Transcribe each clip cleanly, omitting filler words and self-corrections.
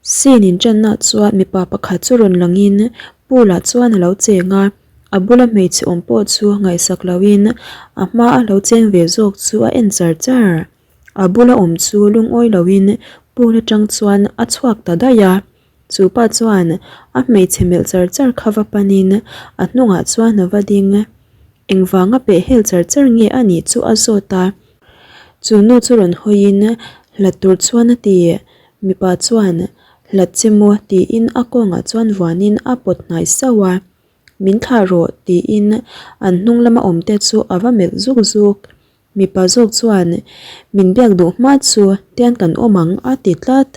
Scene inṭanna chuan mipa pakhat chu rawn langin pool ah chuan a lo cheng a, a bula hmeichhe awm pawh chu ngaihsak loin a hma a lo cheng ve zawk chu a en char char. A bula awm chu lungawi loin pool atang chuan a chhuak ta daih a, chu pa chuan a hmeichhe melh char char kha va panin a hnungah chuan a va ding. Engvanga peh hel char char nge a nih chu a zawt a, chu nu chu rawn hawiin hlat tur chuan a ti. Mipa chuan, Hlat che maw? tiin a kawngah chuan vuanin a pawt hnai sauh a. Min thlah rawh, tiin an hnung lama awmte chu a va melh zuk zuk. Mipa zawk chuan, Min biak duh hma chu tian kan awm ang, a ti tlat.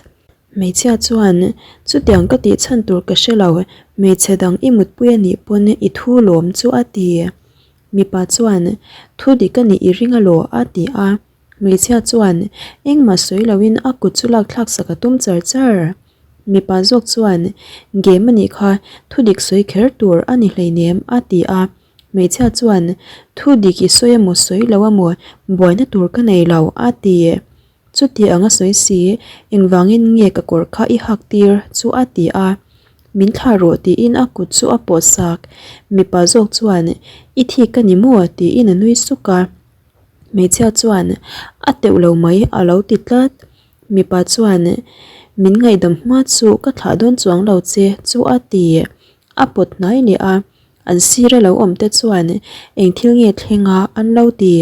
Hmeichhia chuan, Chutiang ka tih chhan tur ka hre lo, hmeichhe dang i mutpui a nih pawn i thu lawm chu, a ti. Mipa chuan, Thu dik a nih i ring alaw, a ti a. Hmeichhia chuan engmah sawi loin a kut chu lak thlak sak a tum char char. Mipa zawk chuan, Game a nih kha, thu dik sawi kher tur a ni hleinem, a ti a. Hmeichhia chuan, Thu dik i sawi emaw sawi lo emaw buaina tur ka nei lo, a ti. Chuti ang a sawi si, engvangin nge ka kawr kha i hak tir chu a ti a. Min thlah rawh tiin a kut chu a pawh sak. Mipa zawk chuan, I thik ka ni maw? tiin a nui suk a. Hmeichhia chuan, A teuh lo mai a lo ti tlat. Mipa chuan, Min ngaihdam hma chu ka thlah dawn chuang lo che chu a ti. A pawt hnai leh a, an sira lo awm te chuan eng thil nge thleng a an lo ti.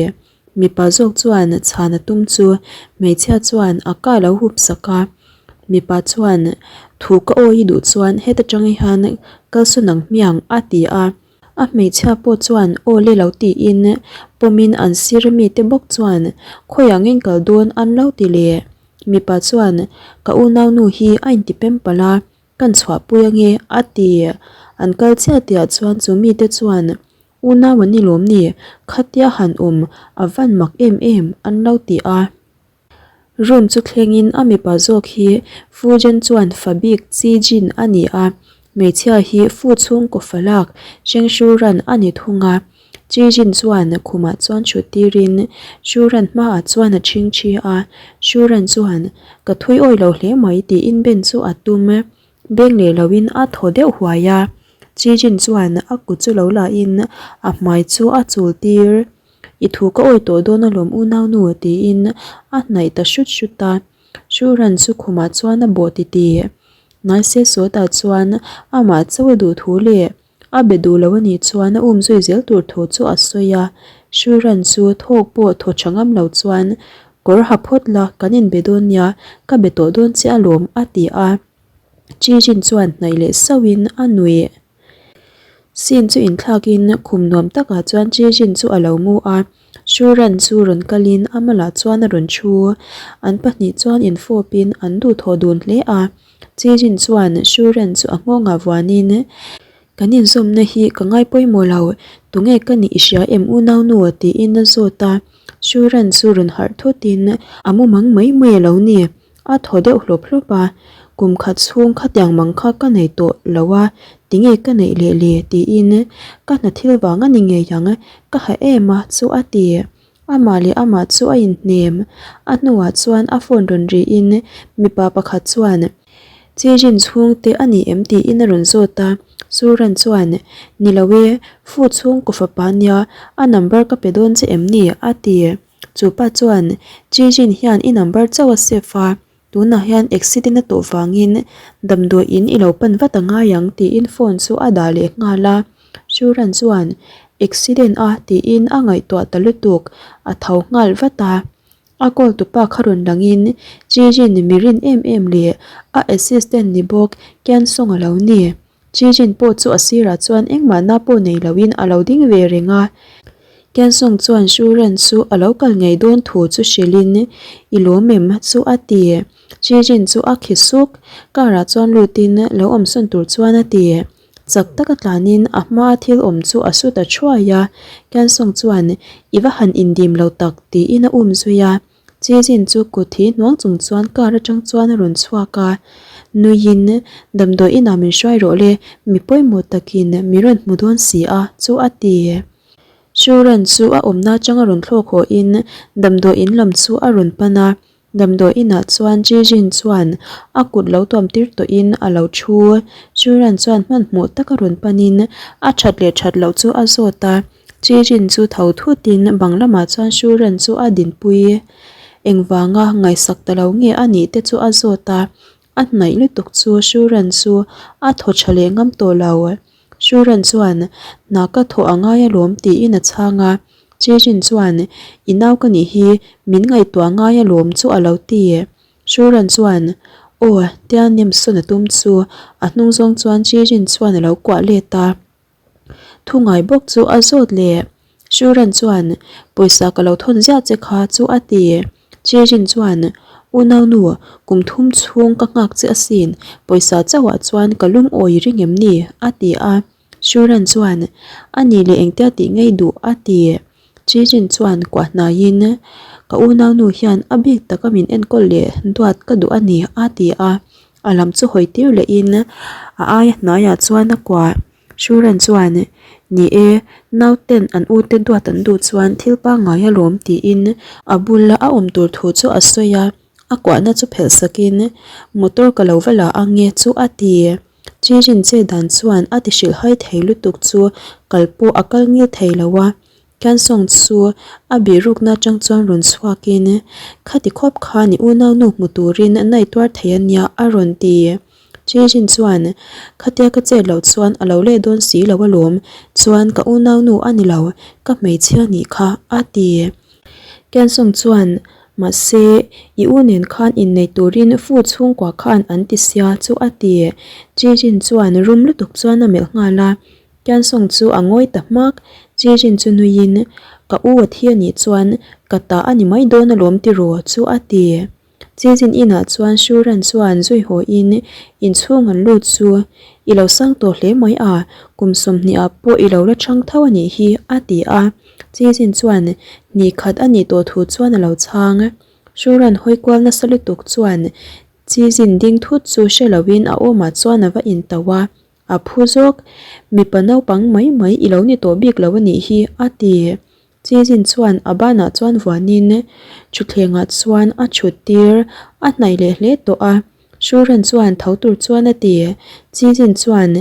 Mipa zawk chuan chhan a tum chu hmeichhia chuan a ka lo hup sak a. Mipa chuan, Thu ka awi i duh chuan heta tang hian kalsawn ang hmiang a ti a. A hmeichhia pawh chuan aw le lo tiin pawmin an sir mite bawk chuan khawiah ngeng kal dawn an lo ti leh. Mipa chuan ka unaunu hi a inti pem palh a, kan chhuahpui ange a ti. An kal chiah tihah chuan chu mite chuan unau an ni lawm ni, khatia han awm a van mak em em an lo ti a. Room chu thlengin a mipa zawk hi Fujen chuan fa bik Chi Jin a ni a, hmeichhia hi Fu chhungkaw fa lak Sheng Shu Ran a ni thung a. Chi Jin chuan khumah chuan thut tirin Shu Ran hmaah chuan a chhing thi a, Shu Ran chuan ka thui awi lo hle mai tiin Ben chu a tum beng leh loin a thaw deuh huai a. Chi Jin chuan a kut chu lo la in a hmai chu a chul tir. I thu ka awi tawh dawn alawm unaunu tiin a hnaih ta hrut hrut a, Shuran chu khumah chuan a bawh titi. Naise Sawta chuan amah chauh a duh thu leh a be duh lo anih chuan a um zui zel tur thu chu a sawi a, Shuran chu thawk pawh thaw tha ngam lo chuan kawr ha phawt la kan inbe dawn nia ka be tawh dawn che alawm a ti a, Chijin chuan hnaih leh sauhin a nuih. Scene chu inthlakin khum nuam takah chuan Jejin chu a lo mu a, Shuran chu rawn kalin a malah chuan a rawn thu. An pahnih chuan infawpin an duhthawh dun hle a, Jejin chuan Shuran chu a nghawngah vuanin, Kan inzawmna hi ka ngai pawimawh lo, tunge ka nih i hria em unaunu? tiin a zawt a, Shuran chu rawn harh thutin a mu mang mai mai a lo ni. A thaw deuh hlawp hlawp a, Kum khat chhung khatiang mang kha ka nei tawh lo a, tinge ka neih leh le? tiin ka hna thil vang a ni ngei ang, ka ha em a chu a ti. Amah leh amah chu a inhnem. A hnuah chuan a phone rawn rihin mipa pakhat chuan, Chijin chhungte a ni em? tiin a rawn zawt a. Suran chuan, Ni lo e, Fu chhungkaw fapa nia, a number ka pe dawn che em ni? a ti. Chu pa chuan, Jijin hian i number chauh a save a, tunah hian accident a tawh vangin damdawi in i lo pan vat a ngai ang tiin phone chu a dah leh nghal a. Shuran chuan, Accident a tiin a ngaihtuah ta lutuk, a tho nghal vat a. A call tupa kha rawn langin Jijin mi rin em em leh a assistant ni bawk Kian Song a lo ni. Chijin pawh chu a sirah chuan engmah na pawh nei loin a lo ding ve reng a. Kiansong chuan Shuren chu a lo kal ngei dawn thu chu hrilhin, I lawm em? chu a ti. Chijin chu a khi suk. Car ah chuan lutin lo awmsawn tur chuan a ti. Chak taka tlanin a hmaa thil awm chu a su ta thuai a. Kiansong chuan, I va han indim lo tak, tiin a um zui a. Chijin chu kut hi hnuang chung chuan car atang chuan a rawn chhuak a, Nuiin damdawi inah min hruai rawh le, mi pawimawh takin mi rawn hmu dawn si a, chu a ti. Shuran chu a awmna atang a rawn thlawk haw in damdawi in lam chu a rawn pan a. Damdawi inah chuan Jijin chuan a kut lo tuam tir tawhin a lo thu. Shuran chuan hmanhmawh taka rawn panin a that leh that loh chu a zawt a. Jijin chu tho thutin bang lamah chuan Shuran chu a dinpui. Engvanga ngaihsak ta lo nge a nih te chu a zawt a. A hnaih lutuk chu Shuran chu a thaw tha leh ngam tawh lo. Shuran chuan, Hna ka thawh a ngai alawm tiin a chhang a. Chejin chuan, I nau ka nih hi, min ngaihtuah ngai alawm chu a lo ti. Shuran chuan, Aw, tia nem sawn a tum chu a hnung zawng chuan Chejin chuan a lo kuah let a. Thu ngai bawk chu a zawt leh. Shuran chuan, Pawisa ka lo thawn ziah che kha chu a ti. Chejin chuan, Unaunu, kum thum chhung ka nghak che asin, pawisa chauhah chuan ka lungawi ring em ni? a ti a. Shuran chuan, A nih leh engtia tih ngei duh? a ti. Chijin chuan kuah hnaiin, Ka unaunu hian a bik taka min enkawl leh duat ka duh a ni, a ti a. A lam chu hawi tir lehin a aia hnaiah chuan a kuah. Shuran chuan, Ni e, nauten an ute duat an duh chuan thil pangngai alawm tiin a bula a awm tur thu chu a sawi a. A kuahna chu phelh sakin, Motor ka lo va la ang e chu a ti. Chirin che dan chuan a ti hrilh hai thei lutuk chu kal pawh a kal ngil thei lo a. Cansong chu a bihrukna atang chuan rawn chhuakin, Khati khawp khan i unaunu hmu turin na i tuar thei a nia a rawn ti. Chirin chuan, Khatia ka chet loh chuan a lo leh dawn si lo alawm, chuan ka unaunu a ni lo, ka hmeichhia nih kha a ti. Cansong chuan, Mahse, i u nen khan innei turin fu chhungkua khan an ti sia chu a ti. Jijin chuan rum lutuk chuan a melh nghal a, Tiansong chu a ngawi ta hmak. Jijin chu nuiin, Ka u a thi a nih chuan ka ta a ni mai dawn alawm tiraw chu a ti. Jijin inah chuan Shuran chuan zui hawiin inchhung an lut chu, I lo sang tawh hle mai a, kum 20 ah pawh i lo la chhang tho a nih hi a ti a. Chizin chuan hnih khat a nih tawh thu chuan a lo chhang. Shuran hawi kual nasa lutuk chuan Chizin ding thut chu hre loin a awmah chuan a va intauh a, a phu zawk. Mipa naupang mai mai i lo ni tawh bik lo a nih hi, a ti. Chizin chuan a banah chuan vuanin thutthlengah chuan a thut tir a hnaih leh hle tawh a. Shuran chuan tho tur chuan a ti. Chizin chuan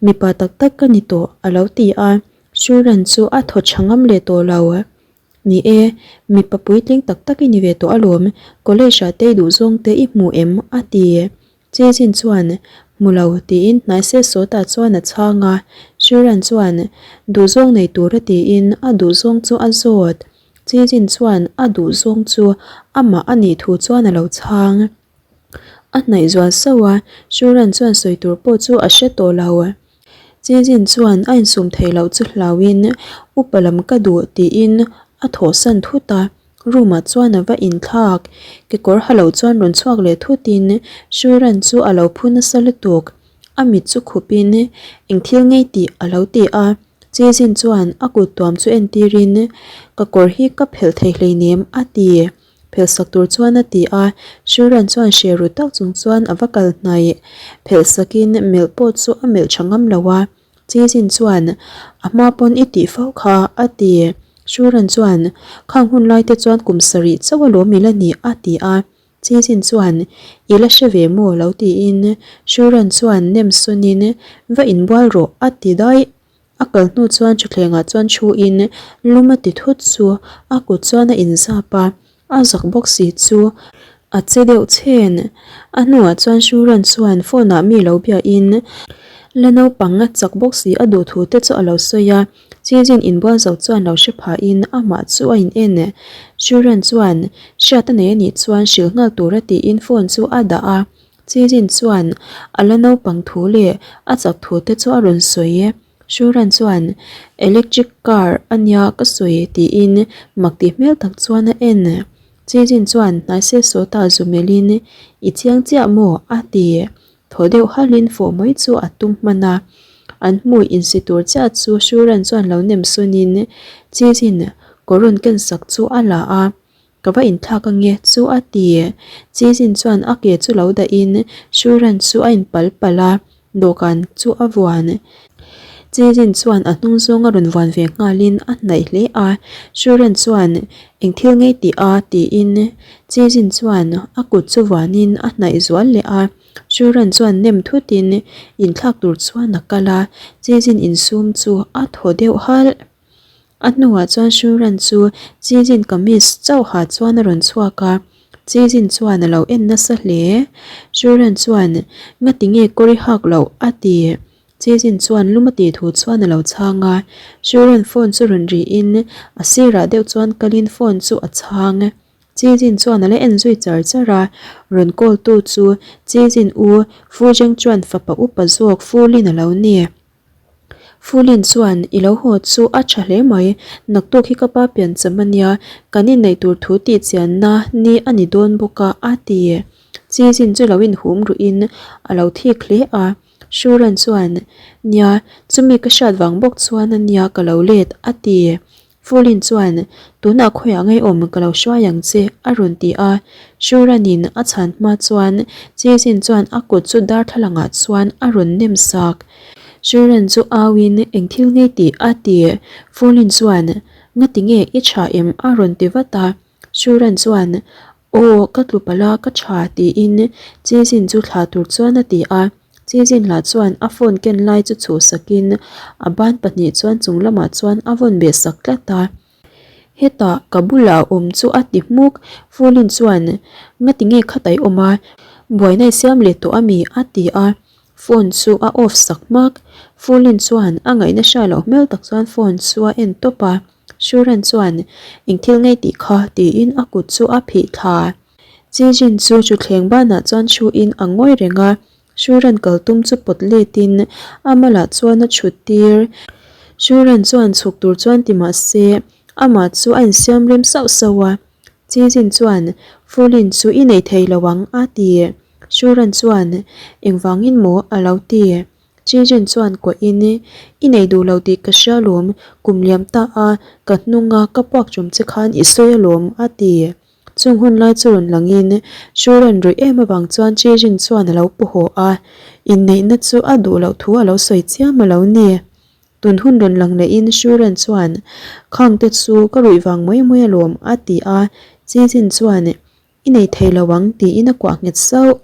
mipa tak tak ka ni tawh a lo ti a. Shuran chu a thaw tha ngam leh tawh lo. Ni e, mipa puitling tak tak i ni ve tawh alawm, college ah te i duh zawng te i hmu em? a ti. Chejin chuan, Hmu lo, tiin hnai se sawtah chuan a chhang a. Shuran chuan, Duh zawng nei tur a tiin a duh zawng chu a zawt. Chejin chuan a duh zawng chu amah a nih thu chuan a lo chhang. A hnaih zual sauh a, Shuran chuan sawi tur pawh chu a hre tawh lo. Chizin chuan a insum theih loh chu hlauhin upa lam ka duh tiin a thawhsan thut a, room ah chuan a va inthlak. Kekawr ha lo chuan rawn chhuak leh thutin Shuran chu a lo phu nasa lutuk. A mit chu khupin eng thil ngei tih a lo ti a, Chizin chuan a kut tuam chu entirin ka kawr hi ka phelh thei hleinem a ti. Phelhsak tur chuan a ti a, Shuran chuan hre ru tak chung chuan a va kal hnaih. Phelhsakin melh pawh chu a melh tha ngam lo a, Chizin chuan, A hma pawn i tih fo kha, a ti. Shuran chuan, Khang hun lai te chuan kum sarih chauh alawm i la ni, a ti a. Chizin chuan, I la hre ve maw? lo tiin Shuran chuan nem sawnin, Va inbual rawh, a ti daih. A kal hnu chuan thutthlengah chuan thu in lum a ti thut chu a kut chuan a inzap a, a zak bawk si chu a che deuh chhen. A hnuah chuan Shuran chuan phone ah mi lo bia in la naupang a chak bawk si a duh thu te chu a lo sawi a, Chizin inbual zo chuan lo hre phah in amah chu a in en. Shuran chuan hriat a nei anih chuan hrilh nghal tur a tiin phone chu a dah a, Chizin chuan a la naupang thu leh a chak thu te chu a rawn sawi. Shuran chuan electric car a nia ka sawi tiin mak tih hmel tak chuan a en. Chizin chuan hnai se sawta zu melhin i chiang chiah maw a ti. Thaw deuh halhin fawh mai chu a tum hman a. An hmui insi tur chiah chu Shuran chuan lo nem sawnin Chizin kawr rawn ken sak chu a la a. Ka va inthlak ange chu a ti. Chizin chuan a ke chu lo dahin Shuran chu a inpal palh a, dawhkan chu a vuan. Chijin chuan a hnung zawng a rawn vuan ve nghalin a hnaih hle a, Shuren chuan eng thil ngei tih a tiin Chijin chuan a kut chu vuanin a hnaih zual leh a, Shuren chuan nem thutin inthlak tur chuan a kal a, Chijin insum chu a thaw deuh halh. A hnuah chuan Shuran chu Chijin kamis chauha chuan a rawn chhuak a, Chijin chuan a lo en nasa hle. Shuran chuan, Ngati nge kawr i hak loh? a ti. Chijin chuan lum a tih thu chuan a lo chhang a. Shuran phone chu rawn rihin a sirah deuh chuan kalin phone chu a chhang. Chijin chuan a la en zui char char a, rawn call tu chu Chijin u Fu Zheng chuan fapa upa zawk Fu Lin a lo ni. Fulin chuan, I lo haw chu a tha hle mai, naktuk hi ka pa piancham a nia, kan inneih tur thu tih chianna ni a ni dawn bawk a, a ti. Chizin chu lo inhum ruhin a lo thik hle a. Shuran chuan, Nia, chumi ka hriat vang bawk chuan a nia ka lo let, a ti. Fulin chuan, Tunah khawiah ngeiawm ka lo hruai ang che, a rawn ti a. Shuranin a chhan hma chuan Chizin chuan a kut chu darthlalangah chuan a rawn nem sak. Shuran chu auin, Eng thil ngei tih? a ti. Fulin chuan, Ngati nge i tha em? a rawn ti vat a. Shuran chuan, Aw, ka tlu palh a, ka tha, tiin Chizin chu thlah tur chuan a ti a. Chizin lah chuan a phone ken lai chu chhuhsakin a ban pahnih chuan chung lamah chuan a vawn beh sak tlat a. Hetah ka bulah a awm chu a ti hmuk. Fulin chuan, Ngati nge khatai awm a, buaina i siam leh tawh ami? a ti a. Phone chu a off sak hmak. Fulin chuan a ngaihna hria loh hmel tak chuan phone chu a en tawp a. Shuran chuan, Eng thil ngei tih kha? tiin a kut chu a phih thla. Chijin chu thutthleng banah chuan thuin a ngawi reng a, Shuran kal tum chu pawt letin a malah chuan a chhut tir. Shuran chuan chhuk tur chuan ti mah se, amah chu a insiam rem sauh sauh a. Chijin chuan, Fulin chu i nei thei lo ang, a ti. Shuran chuan, Engvangin maw? a lo ti. Chijin chuan kuahin, I nei duh lo tih ka hria alawm, kum liam ta a, ka hnunga ka puak chawm che khan i sawi alawm, a ti. Chung hun lai chu rawn langin Shuran ruih em avang chuan Chijin chuan a lo pawhawh a, inneihna chu a duh loh thu a lo sawi chiam a lo ni. Tun hun rawn lang lehin Shuran chuan, Khangte chu ka ruih vang mai mai alawm, a ti a, Chijin chuan, I nei thei lo ang tiin a kuah nghet sauh.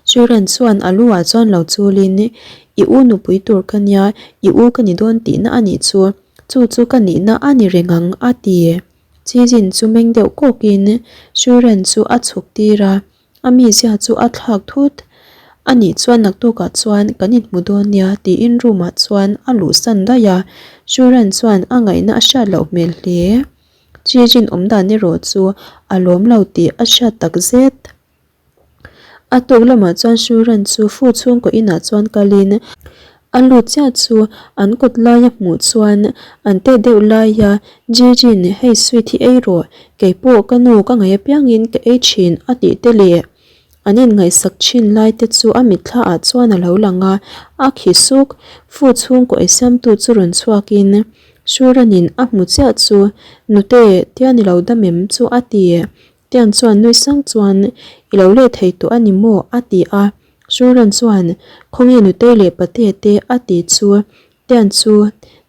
Shuran chuan a lu ah chuan lo chulin, I u nupui tur ka nia, i u ka ni dawn tihna a nih chu, chu chu ka nihna a ni reng ang a ti. Chijin chu meng deuh kawkin Shuran chu a chhuk tir a, a mizia chu a thlak thut. A nih chuan naktukah chuan kan inhmu dawn nia tiin room ah chuan a luhsan daih a, Shuran chuan a ngaihna a hriat loh hmel hle. Chijin awm dan erawh chu a lawm lo tih a hriat tak zet. A tuk lamah chuan Shuran chu fu chhungkaw inah chuan kalin a lut chiah chu an kawt laia hmuh chuan an tet deuh laia Jijin hei sweet hi ei rawh keipawh ka nu ka ngaih apiangin ka ei thin a tih te leh an inngaihsak thin lai te chu a mitthla ah chuan a lo lang a, a khi suk. Fu chhungkaw ei siamtu chu rawn chhuakin Shuranin a hmu chiah chu Nute tian i lo dam em chu a ti. Tian chuan nui sang chuan, I lo leh thei tawh a ni maw? a ti a. Shuran chuan, Khawnge nutei leh patea te? a ti chu. Tian chu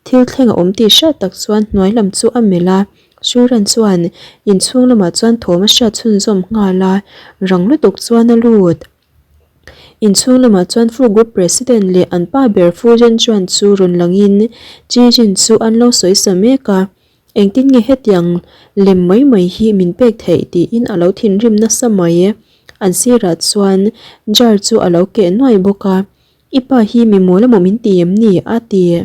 thil thleng a awm tih hriat tak chuan hnuai lam chu a melh a. Shuran chuan inchhung lamah chuan thawm a hriat chhunzawm nghal a, rang lutuk chuan a lut. Inchhung lamah chuan Fu Group President leh an pa ber Fu Zhenchuan chu rawn langin Chi Jin chu an lo sawi sa mek a. Engtin nge hetiang lem mai mai hi min pek theih tiin a lo thinrim nasa mai. An sirah chuan jar chu a lo keh nuai bawk a, I pa hi mi mawl emaw min ti em ni? a ti.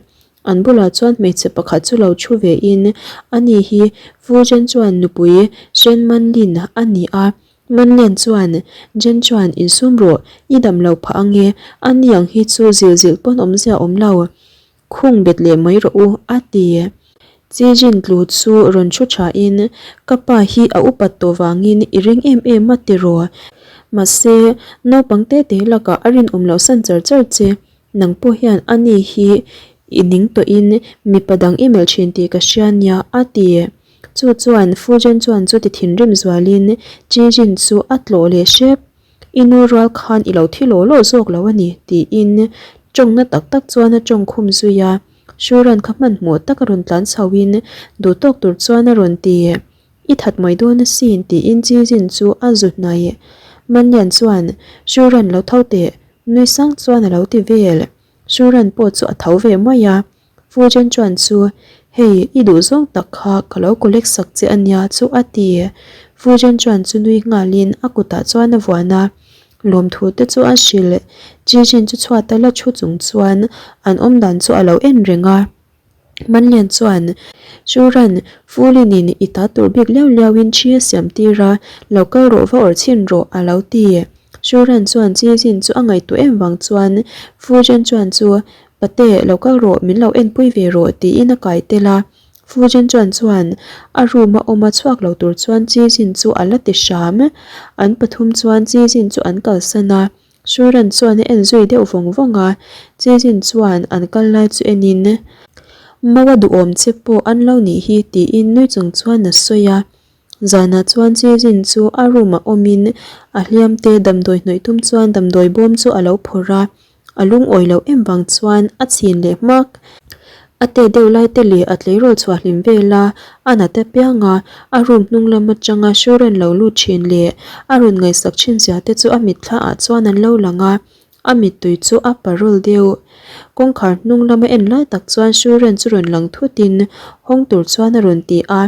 An bulah chuan hmeichhe pakhat chu lo thu ve in, ani hi Fu Zhen chuan nupui Shen Manlin a ni a. Manlian chuan, Jen chuan insum rawh, i dam lo phah ange, ani ang hi chu zil zilh pawn awmzia awm lo. Khung bet leh mai rawh u, a ti. Chi Jin tlu chu rawn thu thain, Ka pa hi a upat tawh vangin i ring em em a tiraw? Mahse, naupang te te lakah a rinawm loh san char char che. Nang pawh hian a ni hi i ning tawhin mipa dang i melh thin tih ka hria nia, a ti. Chu chuan Fu Jen chuan chuti thinrim zualin Chi Jin chu a tlawh leh hrep. I nu rual khan i lo thi law law zawk lo a ni, tiin. Tawngna tak tak chuan a tawng khum zui a, Shuran kha hmanhmawh tak a rawn tlan chho in duh tawk tur chuan a rawn ti. I that mai dawn asin tiin Jijin chu a zu hnaih. Manlian chuan Shuran lo tho teh nui sang chuan a lo ti vel. Shuran pawh chu a tho ve mai a. Fujen chuan chu hei i duh zawng tak kha ka lo collect sak che ania chu a ti. Fujen chuan chu nui nghalin a kutah chuan a vuan a. Lawmthu te chu a hrilh. Jijin chu chhuata la thu chung chuan an awm dan chu a lo en reng a. Manlian chuan, Shuran, Fulinin i ta tur bik liau liauin thi a siam tir a, lo kal rawh va awrh chhin rawh, a lo ti. Shuran chuan Jijin chu a ngaihtuah em vang chuan Fujen chuan chu, Pate, lo kal rawh, min lo enpui ve rawh, tiin a kai tel a. Fujen chuan chuan a room a awm a chhuak lo tur chuan Jijin chu a la ti hram. An pathum chuan Jijin chu an kalsan a. Shuran chuan a en zui deuh vawng vawng a, Jijin chuan an kal lai chu enin, Maua duhawm che pawh an lo nih hi tiin nui chung chuan a sawi a. Zanah chuan Jijin chu a room ah awmin a hliam te damdawi hnawih tum chuan damdawi bawm chu a lo phawrh a. A lungawi loh em vang chuan a chhin leh hmak. A te deuh lai te leh a tleirawl chhuah hlim vel a, a nat apiang a, a room hnung lam atanga Shuran lo lut thin leh a rawn ngaihsak thin zia te chu a mitthla ah chuan an lo lang a, a mittui chu a parawl deuh. Kawngkhar hnung lama en lai tak chuan Shuran chu rawn lang thut in hawng tur chuan a rawn ti a,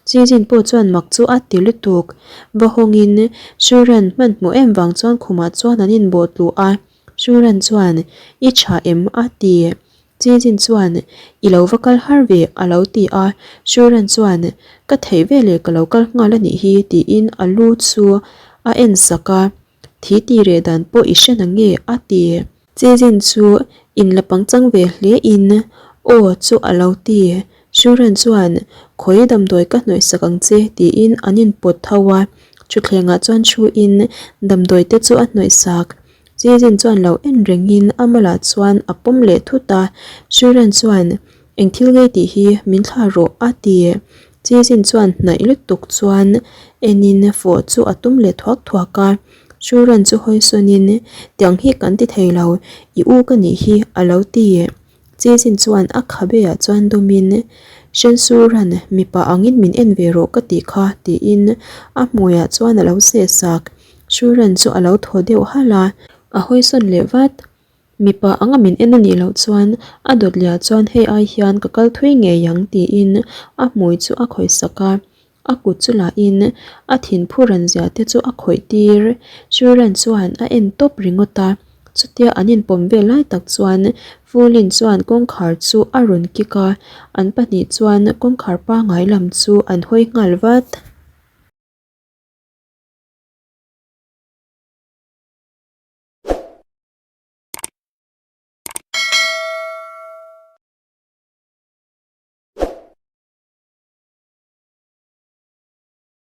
Chizin pawh chuan mak chu a ti lutuk. Va hawng in Shuran hmanhmawh em vang chuan khumah chuan an inbawh tluh a. Shuran chuan, I tha em? a ti. Jijin chuan, I lo va kal har ve, a lo ti a. Shuran chuan, Ka theih veleh ka lo kal nghal a nih hi, tiin a lu chu a en sak a. Thi ti reh dan pawh i hre na nge? a ti. Jijin chu inla pangchang ve hle in, Aw chu a lo ti. Shuran chuan, Khawi damdawi ka hnawih sak ang che, tiin an inpawt tho a. Thutthlengah chuan thuin damdawi te chu a hnawih sak. Jijin chuan lo en rengin a malah chuan a pawm leh thut a. Shuran chuan, Eng thil ngei tih hi min thlah rawh, a ti. Jijin chuan hnaih lutuk chuan enin fawh chu a tum leh thuak thuak a. Shuran chu hawi sawnin, Tiang hi kan ti thei lo, i u ka nih hi, a lo ti. Chizin chuan a khabe ah chuan dawmin, Shensuran, mipa angin min en ve rawh ka tih kha, tiin a hmuiah chuan a lo seh sak. Shuran chu a lo thaw deuh halh a, a hawisawn leh vat. Mipa anga min en a nih loh chuan a dawt liah chuan hei ai hian ka kal thui ngei ang, tiin a hmui chu a khawih sak a. A kut chu lahin a thinphu ran zia te chu a khawih tir. Shuran chuan a en tawp ringawt a, chutia an inpawm vel lai tak chuan Fulin chuan kawngkhar chu a rawn kik a, an pahnih chuan kawngkhar pangai lam chu an hawi nghal vat.